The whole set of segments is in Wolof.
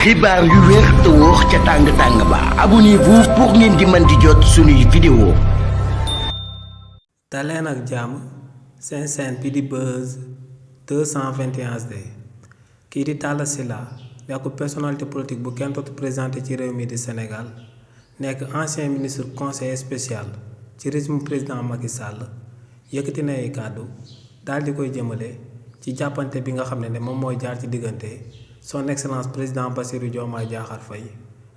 xibaar yu wér te wóor ca tàng ba abonnez-vous pour ngeen di mën di jot suñuy vidéo. daleen ak jàmm seen chaîne bi di Buzz 221HD kii di Talla Sylla nekk personnalité politique bu kenn dootu présenté ci réew mi di Sénégal nekk ancien ministre conseiller spécial ci régime président Macky Sall yëkkati na ay kàddu daal di koy jëmale ci jàppante bi nga xam ne moom mooy jaar ci diggante son excellence président Bassirou Diomaye Diakhar Faye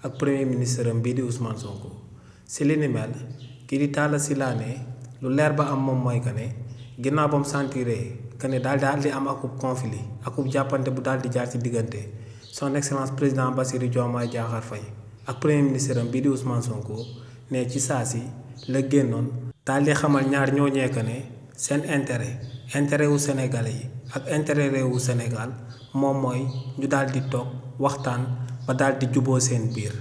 ak premier ministre am bii di Ousmane Sonko si li ni mel kii di Talla Sylla ne lu leer ba am moom mooy que ne ginnaaw ba mu sentiree que ne daal di am akub conflit akub jàppante bu daal di jaar ci diggante son excellence président Bassirou Diomaye Diakhar Faye ak premier ministre am bii di Ousmane Sonko ne ci saa si la génnoon daal di xamal ñaar ñooñee que ne seen intérêt wu Sénégalais yi ak intérêt réewu Sénégal moom mooy ñu daal di toog waxtaan ba daal di juboo seen biir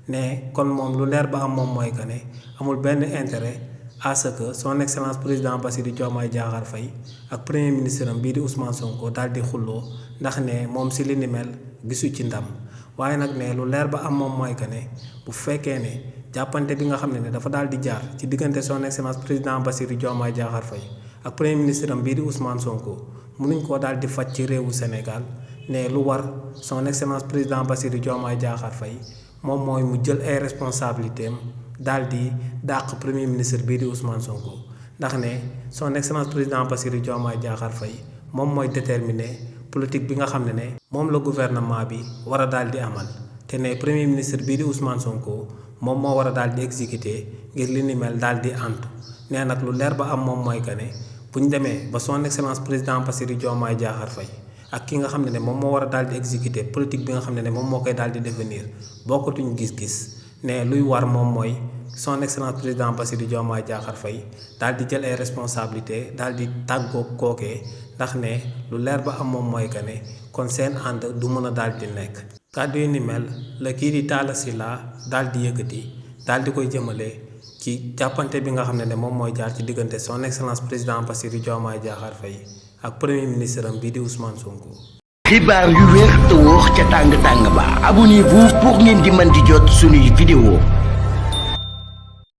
ne kon moom lu leer ba am moom mooy que ne amul benn intérêt à ce que son excellence président Bassirou Diomaye Diakhar Faye ak premier ministre am bii di Ousmane Sonko daal di xulloo ndax ne moom si li ni mel gisu ci ndam waaye nag ne lu leer ba am moom mooy que ne bu fekkee ne jàppante bi nga xam ne dafa daal di jaar ci diggante son excellence président Bassirou Diomaye Diakhar Faye ak premier ministre am bii di Ousmane Sonko mënuñ koo daal di faj ci réewu Sénégal ne lu war son excellence président Bassirou Diomaye Diakhar Faye moom mooy mu jël ay responsabilités am daal di dàq premier ministre bii di Ousmane Sonko ndax ne son excellence président Bassirou Diomaye Diakhar Faye moom mooy déterminer politique bi nga xam ne moom la gouvernement bi war a daal di amal te ne premier ministre bii di Ousmane Sonko moom moo war a daal di exécuter ngir li ni mel daal di antu nee nag lu leer ba am moom mooy que ne bu ñu demee ba son excellence président Bassirou Diomaye Diakhar Faye ak ki nga xam ne moom moo war a daal di exécuter politique bi nga xam ne moom moo koy daal di définir bokkatuñ gis-gis ne luy war moom mooy son excellence président Bassirou Diomaye Diakhar Faye daal di jël ay responsabilités daal di tàggoo kookee ndax ne lu leer ba am moom mooy que ne kon seen ànd du mën a daal di nekk. kàddu yi ni mel la kii di Talla Sylla daal di yëkkati daal di koy jëmale ci jàppante bi nga xam ne moom mooy jaar ci diggante son excellence président Bassirou Diomaye Diakhar Faye ak premier ministre am bii di Ousmane Sonko. xibaar yu wér te wóor ca tàng ba abonnez-vous pour ngeen di mën di jot suñuy vidéo.